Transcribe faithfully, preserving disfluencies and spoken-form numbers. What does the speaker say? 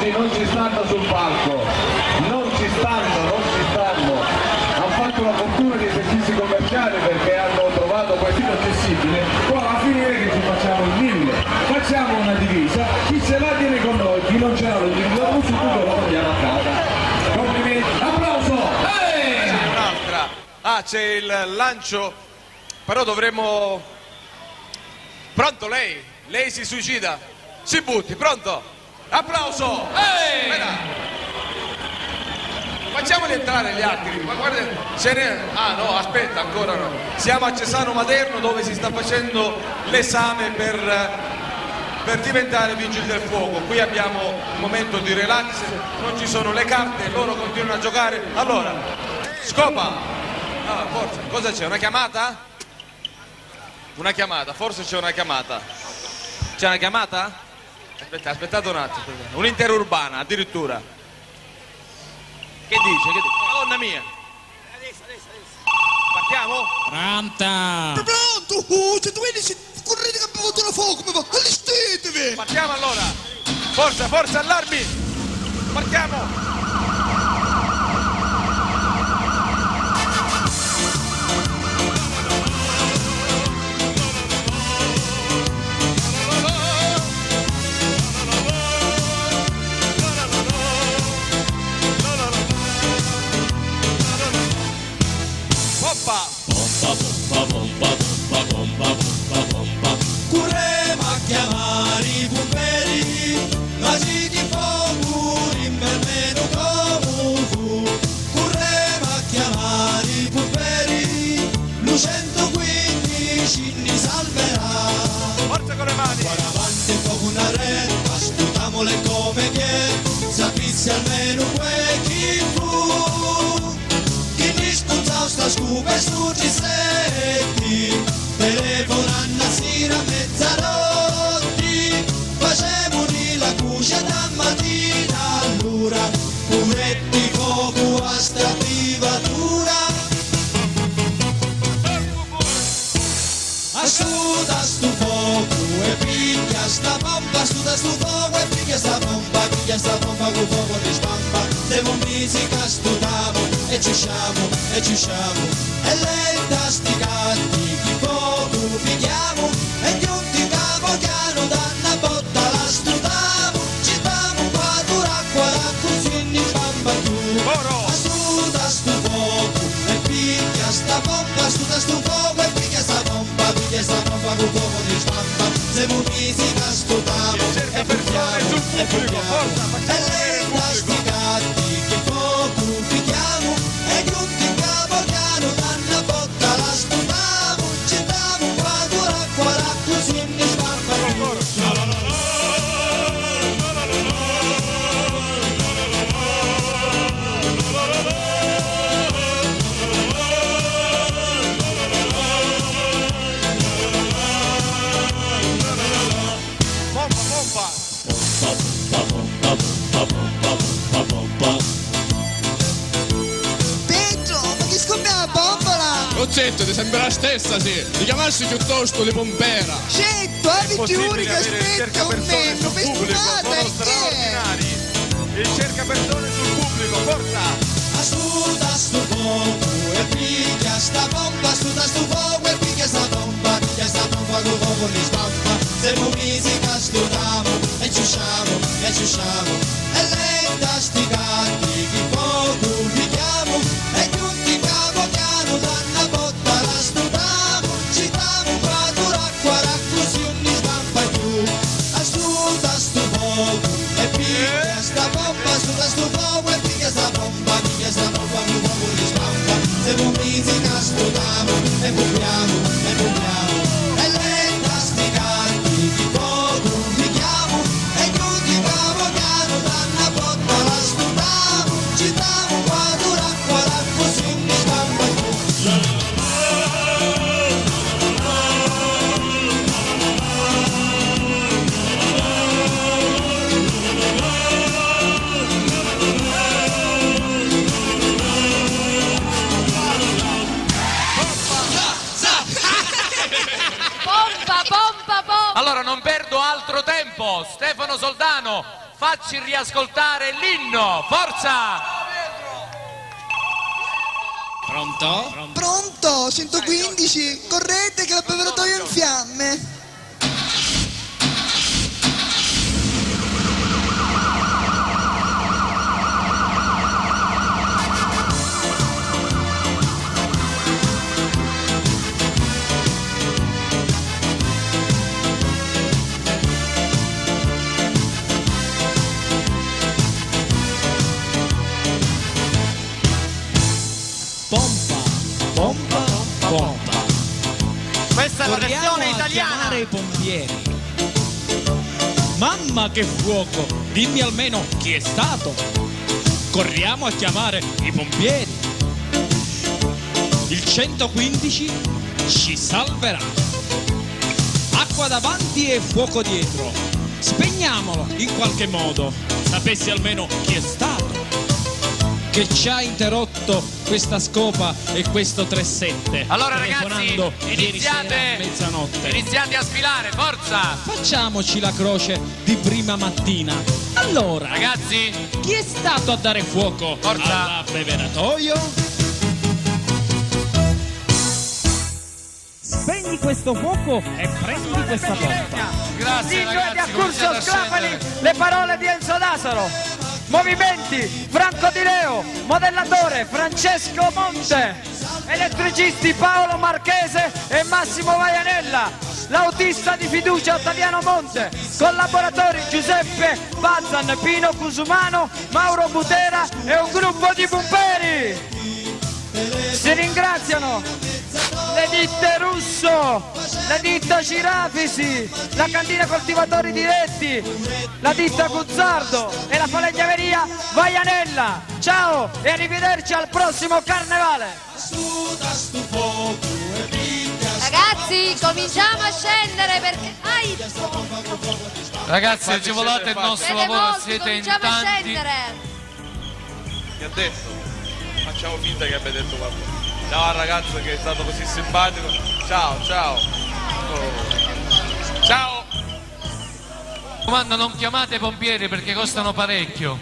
Non ci stanno sul palco, non ci stanno, non ci stanno. Hanno fatto la fortuna di sentirsi commerciali perché hanno trovato qualsiasi accessibile, però alla fine è che ci facciamo il mille. Facciamo una divisa, chi se la tiene con noi, chi non ce l'ha lo giriamo su, tutto lo portiamo a casa. Complimenti, applauso! Ehi! C'è un'altra. Ah, c'è il lancio, però dovremmo... Pronto lei? Lei si suicida? Si butti, pronto? Applauso! Ehi! Aspetta. Facciamoli entrare gli altri, ma guarda, se ne... Ah no, aspetta, ancora no. Siamo a Cesano Maderno dove si sta facendo l'esame per, per diventare vigili del fuoco. Qui abbiamo un momento di relax, non ci sono le carte, loro continuano a giocare. Allora, scopa! Ah, forza, cosa c'è? Una chiamata? Una chiamata, forse c'è una chiamata. C'è una chiamata? Aspetta, aspettate un attimo. Un'interurbana, addirittura. Che dice? Che dice? Madonna mia! Partiamo? Pronta! Pronto? Uh, centoquindici, correte che abbiamo fatto una foca, ma allestitevi! Partiamo allora! Forza, forza, allarmi! Partiamo! Pompa! Pompa, pompa, pompa, pompa, pompa, pompa, pompa. Curremu a chiamari i pumperi, ma si chi focu rimpi almenu comu fu. Curremu a chiamari i pumperi, lu centuquindici nni salverà. Forza con le mani! Acqua davanti e focu nnarrè, astutamuli comu ch'è, sapissi almenu cu è chi fu. Chi nni scuzzau sta scupa e stu trissetti, telefonannu a sira a mezzarotti, facemuni la cucia da matina, allura curetti focu a sta privatura. Astuta stu focu e pigghia sta pompa, astuta stu focu e pigghia sta pompa, pigghia sta pompa cu focu nni spampa. Semu un misi ca astutamu e ciusciamu e ciusciamu, e lenta sti gatti chi focu pigghiamu, e ghjunti ncapu chianu da na botta l'astutamu, cittamu un quatru d'acqua d'accussì nni spampa cchiù. Astuta stu focu e pigghia sta pompa, astuta stu focu e pigghia sta pompa, pigghia sta pompa cu focu nni spampa. Semu un misi ca astutamu e pigghia, e pigghia, e lenta sti gatti chi focu pigghiamu, e ghjunti ncapu chianu da na botta l'astutamu, cittamu un quatru d'acqua d'accussì nni spampa cchiù. Pompa, pompa! Petru, ma chi scummi a bombola? Oh, zittu, ti sembra la stessa, sì. Ti chiamassi chiuttostu li pumpera. Zittu, avi giuri ca aspetta un mennu, mi stufata, e che? Il cerca persone sul pubblico, forza! Astuta stu focu e pigghia sta pompa, astuta stu focu e pigghia sta pompa, pigghia sta pompa cu focu nni spampa. Semu misi ca astutamu e ciusciamu e ciusciamu, e lenta sti gatti chi focu pigghiamu, e ghjunti ncapu chianu da na botta l'astutamu, cittamu un quatru d'acqua d'accussì nni spampa cchiù. Astuta stu focu e pigghia sta pompa, astuta stu focu e pigghia sta pompa, pigghia sta pompa cu focu nni spampa. Semu un misi ca astutamu e pumpiamu e pumpiamu, e lenta sti gatti chi focu pigghiamu, e ghjunti ncapu chianu da Nottempo, Stefano Soldano, facci riascoltare l'inno, forza! Pronto? Pronto, centoquindici, correte che l'abbeveratoio è in fiamme. Pompa, pompa, pompa. Questa è la versione italiana. Corriamo a chiamare i pompieri. Mamma, che fuoco! Dimmi almeno chi è stato. Corriamo a chiamare i pompieri. Il centoquindici ci salverà. Acqua davanti e fuoco dietro. Spegniamolo in qualche modo. Sapessi almeno chi è stato che ci ha interrotto questa scopa e questo tre sette. Allora, ragazzi, telefonando ieri sera a mezzanotte. Iniziate a sfilare, forza! Facciamoci la croce di prima mattina. Allora, ragazzi, chi è stato a dare fuoco all'abbeveratoio? Forza! Spegni questo fuoco e prendi questa pompa. Grazie, ragazzi, cominciate a scendere. Le parole di Enzo Lasaro. Movimenti, Franco Di Leo, modellatore Francesco Monte, elettricisti Paolo Marchese e Massimo Vaianella, l'autista di fiducia Ottaviano Monte, collaboratori Giuseppe Pazzan, Pino Cusumano, Mauro Butera e un gruppo di pumperi. Si ringraziano le ditte Russo, la ditta Cirafisi, la cantina Coltivatori Diretti, la ditta Guzzardo e la falegnameria Vaianella. Ciao e arrivederci al prossimo carnevale! Ragazzi, cominciamo a scendere perché... Ai! Ragazzi, agevolate il nostro lavoro, siete in tanti. Siete mossi, cominciamo a scendere. Che ha detto? Facciamo finta che abbia detto qualcosa. Ciao al ragazzo che è stato così simpatico. Ciao, ciao. Oh. Ciao. Mi raccomando, non chiamate i pompieri perché costano parecchio.